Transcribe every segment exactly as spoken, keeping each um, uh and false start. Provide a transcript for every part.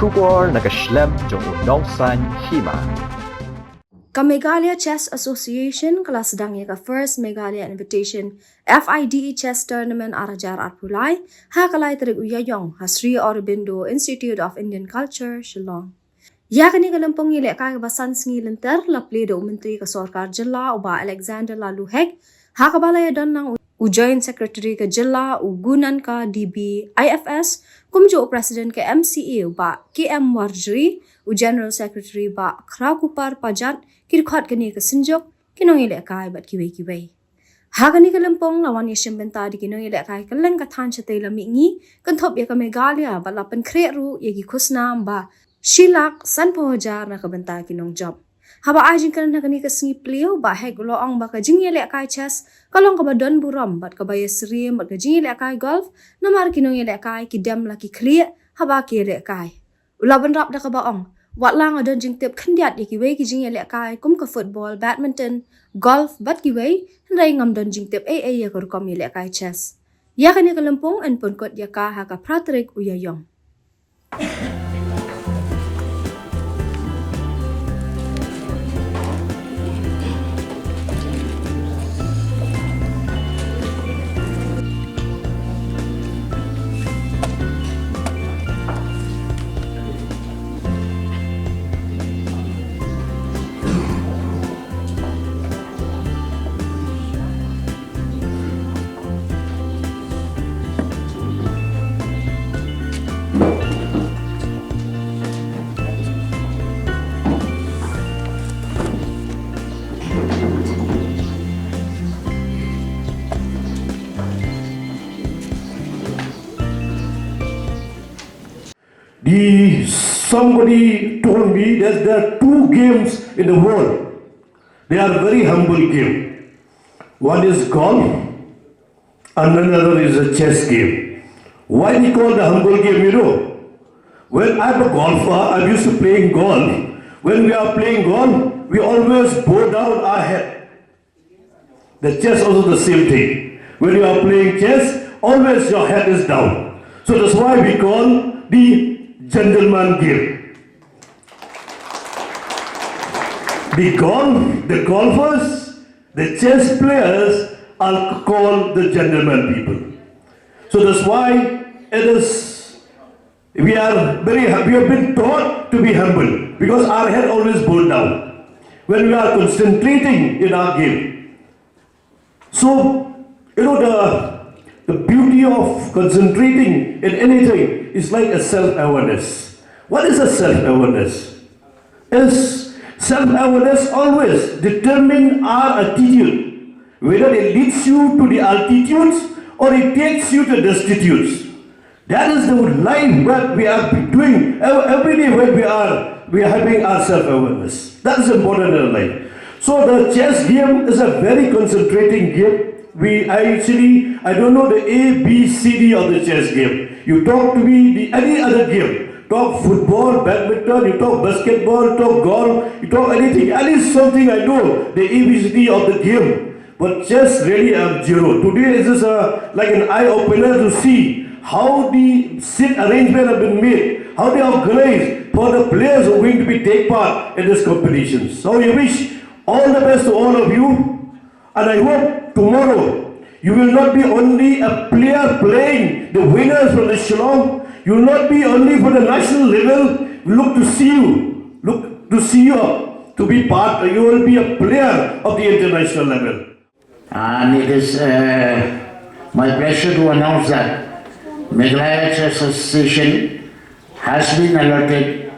Khubor na ka shlem jong u nongsan hima. Ka Meghalaya Chess Association ka la sdang ïa ka First Meghalaya Invitation F I D E Chess Tournament ar hajar arphew lai ha ka lai tarik u Ïaïong ha Sri Aurobindo Institute of Indian Culture, Shillong. Ïa kane ka lympung ïalehkai kaba san sngi lynter la plie da u Myntri ka Sorkar Jylla u Bah Alexander Laloo Hek, ha kaba la ïadon lang u Joint Secretary ka Jylla u Gunanka D B I F S, kumjuh u President ka M C A u Bah K M Warjri, u General Secretary Bah Khrawkupar Pajat, ki dkhot kane ka synjuk, ki nongïalehkai bad kiwei kiwei. Ha kane ka lympung la wan ïashim bynta da ki nongïalehkai kylleng ka thaiñ shatei lam mihngi, kynthup ïa ka Meghalaya bad la pynkhreh ruh ïa ki khusnam ba shi lak sanphew hajar na ka bynta ki nongjop. Haba ai jingkren ha kane ka sngi plie u Bah Hek u la ong ba ka jingïalehkai chess ka long kaba don burom bad kaba ïasyriem bad ka jingïalehkai golf, namar ki nongïalehkai ki dem la ki khlieh haba ki ïalehkai. U la bynrap da kaba ong, wat la nga don jingtip khyndiat ïa kiwei ki jingïalehkai kum ka football, badminton, golf bad kiwei, hynrei ngam don jingtip ei ei ïa ka rukom ïalehkai chess. Ïa kane ka lympung yn pynkut ïa ka ha ka phra tarik u Ïaïong. The, somebody told me that there are two games in the world. They are very humble game. One is golf, and another is a chess game. Why we call the humble game, you know? When I'm a golfer, I'm used to playing golf. When we are playing golf, we always bow down our head. The chess also the same thing. When you are playing chess, always your head is down. So that's why we call the gentleman game. The golf, the golfers, the chess players are called the gentleman people. So that's why it is, we are very, we have been taught to be humble because our head always bowed down when we are concentrating in our game. So, you know, the, the beauty of concentrating in anything is like a self-awareness. What is a self-awareness? Is self-awareness always determine our attitude, whether it leads you to the altitudes or it takes you to the destitutes. That is the life that we are doing ev- every day when we are we are having our self-awareness. That is important in life. So the chess game is a very concentrating game. We I actually I don't know the A B C D of the chess game. You talk to me the any other game. Talk football, badminton, you talk basketball, you talk golf, you talk anything, any something I know, the A B C D of the game. But chess really I'm zero. Today is just a, like an eye opener to see how the seat arrangement have been made, how they organize for the players who are going to be take part in this competition. So we wish all the best to all of you, and I hope tomorrow you will not be only a player playing the winners from the Shillong, you will not be only for the national level. We look to see you, look to see you to be part. You will be a player of the international level. And it is uh, my pleasure to announce that Meghalaya Chess Association has been allotted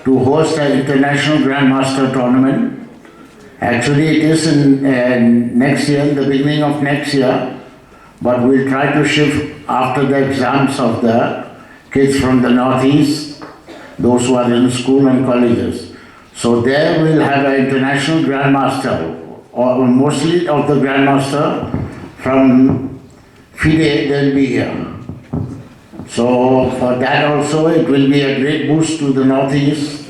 to host the International Grandmaster Tournament. Actually, it is in uh, next year, in the beginning of next year, but we'll try to shift after the exams of the kids from the Northeast, those who are in school and colleges. So there we'll have an international grandmaster, or mostly of the grandmaster from FIDE, they'll be here. So for that also, it will be a great boost to the Northeast.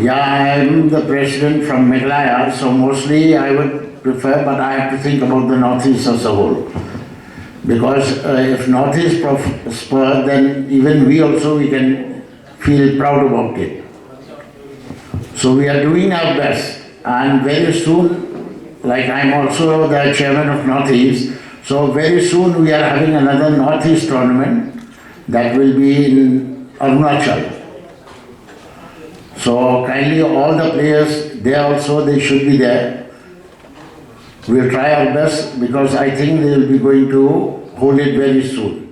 Yeah, I'm the president from Meghalaya, so mostly I would prefer, but I have to think about the Northeast as a whole. Because uh, if Northeast prosper, then even we also we can feel proud about it. So we are doing our best, and very soon, like, I'm also the chairman of Northeast, so very soon we are having another Northeast tournament that will be in Arunachal. So kindly, all the players, they also, they should be there. We'll try our best, because I think they will be going to hold it very soon.